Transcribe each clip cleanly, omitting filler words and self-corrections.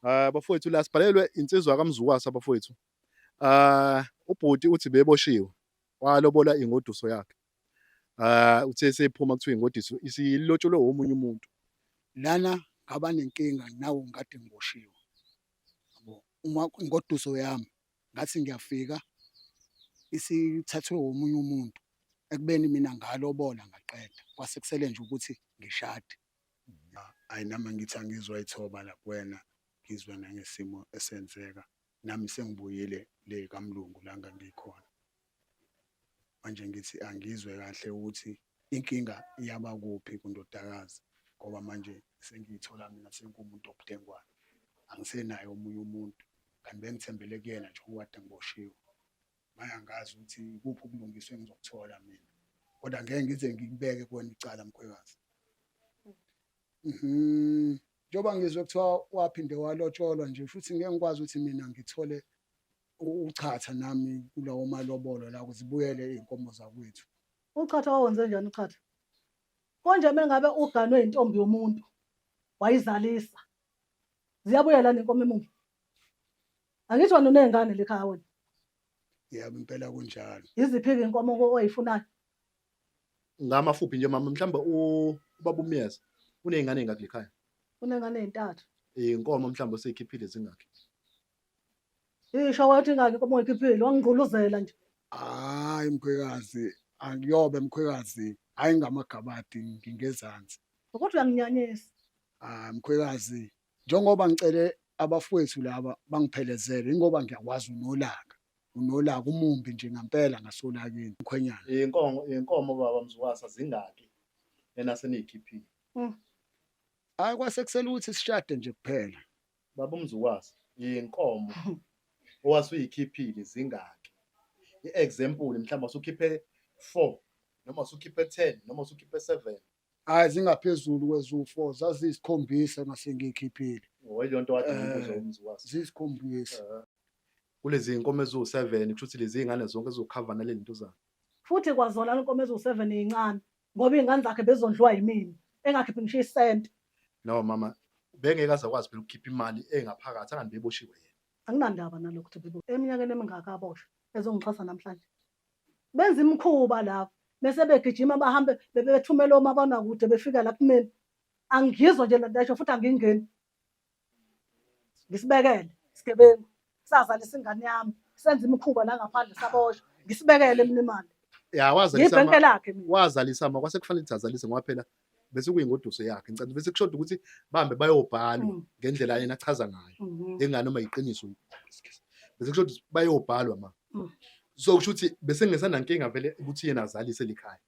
Ah bafowethu la sibhalelwe insizwa kaMzukwasa bafowethu. Ah ubhuti uthi beboshiwe walobola ingoduso yakhe. Ah uthe sephuma kuthiwa ingodiso isilotsholwe omunye umuntu. Lana ngaba nenkinga nawo ngikade ngiboshiwe. Yabo uma ingoduso yami ngathi ngiyafika isithathwe omunye umuntu ekubeni mina ngalobola ngaqeda kwase kusele nje ukuthi ngishade. Hhayi nami angithi angizwa ithoba la kuwena, ngizwe nangesimo esenzeka. Nami sengibuyile le kamlungu la ngangikhona. Manje ngithi angizwe kahle ukuthi inkinga yaba kuphi kundodakazi ngoba manje sengiyithola mina sengumuntu obudengwane. Angisenaye omunye umuntu kanti bengithembele kuyena njengoba kade ngiboshiwe. Manje angazi ukuthi ikuphi ukulungiswa engizokuthola mina. Kodwa ngeke ngize ngikubeke kuwena icala mkhwekazi. Mhm. Njengoba ngizwe kuthiwa waphinde walotsholwa nje futhi ngeke ngikwazi ukuthi mina ngithole uchatha nami kulawo malobolo la ukuze zibuyele iy'nkomo zakwethu. Uchatha wawenze njani uchatha? Konje mengabe uganwe intombi yomuntu wayizalisa ziyabuyela nenkomo emuva. Angithi wena uney'ngane lekhaya wena. Yebo impela kunjalo. Yiziphi-ke inkomo oyifunayo? Ngamafuphi nje mama mhlawumbe ubaba uMyeza uney'ngane ey'ngaki lekhaya? Unengane ey'ntathu. Iy'nkomo mhlawumbe osey'khiphile zingakhi? Isho wathi ingaki inkomo oyikhiphile wangigquluzela nje. Hayi mkhwekazi, angiyobe mkhwekazi, hayi ngamagabadi ngingezansi. Kodwa uyanginyanyisa. Ah mkhwekazi, njengoba ngicele abafowethu laba bangiphelezele ingoba ngiyakwazi unolaka. Unolaka umumbi nje ngampela ngasolakeni mkhwenyana. Iy'nkomo iy'nkomo baba Mzukwasa zingaki enaseniy'khiphile? Hayi kwase kusele ukuthi sishade nje kuphela. Baba uMzukwasa, iy'nkomo owasuyikhiphile zingaki? I-example mhlawumbe usukhiphe 4 noma usukhiphe 10 noma usukhiphe 7. Hayi zingaphezulu kwezu-four zaziyisikhombisa ngase ngiyikhiphile. Oh, yileyo nto kade ngibuza uMzukwasa. Ziyisikhombisa. Kulezi iy'nkomo eziwu-7 kusho ukuthi lezi iy'ngane zonke zizokhava nale ntuzana. Futhi kwazona inkomo eziwu-7 yincane ngoba iy'ngane zakhe bezondliwa yimina engakhiphi ngisho isenti. No mama, bengeke aze akwazi phela ukukhipha imali engaphakathi angani beboshiwe yena. Anginandaba nalokho ukuthi bebo eminyakeni emingaka aboshwa ezongixhasa namhlanje. Benza imikhuba laba bese begijima bahambe bebethumela omabonakude befika la kumina. Angiyizwa nje lento esho futhi angingeni. Ngisibekele isigebengu sazalisa ingane yami senza imikhuba la ngaphandle saboshwa ngisibekele mina imali. Ya wazalisa Ngibhenke lakhe mina. wazalisa ma kwase kufanele ukuthi azalise ngoba phela bese kuyingoduso yakhe. Ngicabanga bese kushoda ukuthi bahambe bayobhalwa ngendlela yena achaza ngayo. Engane noma iqiniso. Bese kushoda ukuthi bayobhalwa ma. So kusho ukuthi bese ngesanankinga vele ukuthi yena azalise likhaya.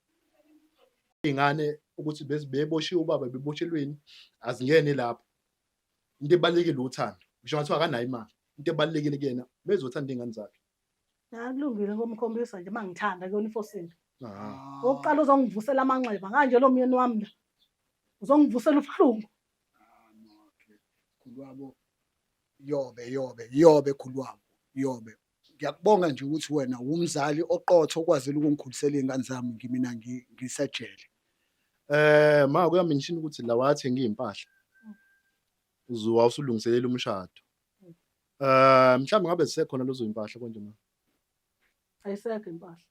Ingane ukuthi beboshiwe ubaba beboshelweni azingene lapho. Into ebalulekile uthando. Ngisho ngathiwa akanayo imali. Into ebalulekile kuyena bezothanda iy'ngane zakhe. Ha kulungile ngomkhombisa nje mangithanda kuyona ifosini. Okokuqala uzongivusela amanxeba nganje lo myeni wami la. Uzongivusela ubuhlungu. Khulu wabo yobe yobe yobe khulu wabo yobe. Ngiyakubonga nje ukuthi wena wumzali oqotho okwazile ukungikhulisela iy'ngane zami ngimina ngisejele. Ma kuyamention ukuthi la wathenga iy'mpahla. Uzuwa usulungiselela umshado. Mhlawumbe ngabe zisekhona lezo iy'mpahla konje ma? Ayisekho impahla.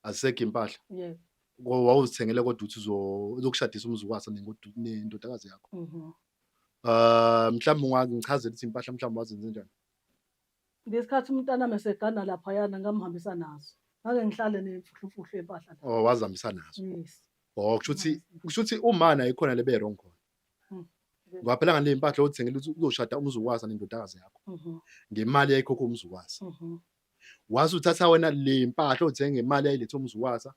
Azisekho iy'mpahla? Yebo. Wawuzithengele kodwa uthi uzokushadisa umzukwasa nendodakazi yakho. Mhlawumbe ungangichazela ukuthi iy'mpahla mhlawumbe wazenze njani? Ngesikhathi umntanami esegana laphayana ngamhambisa nazo. Ngake ngihlale nemfuhlumfuhlu yempahla la. Oh, wazihambisa nazo. Yes. Oh, kusho ukuthi uma naye khona lebe wrong khona. Ngoba phela ngale mpahla othengela ukuthi uzoshada umzukwasa nendodakazi yakho. Ngemali yayikhokha umzukwasa. Waze uthatha wena le mpahla othenga ngemali yayilethe umzukwasa,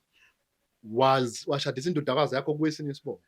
washadisa indodakazi yakho kwesinye isibongo.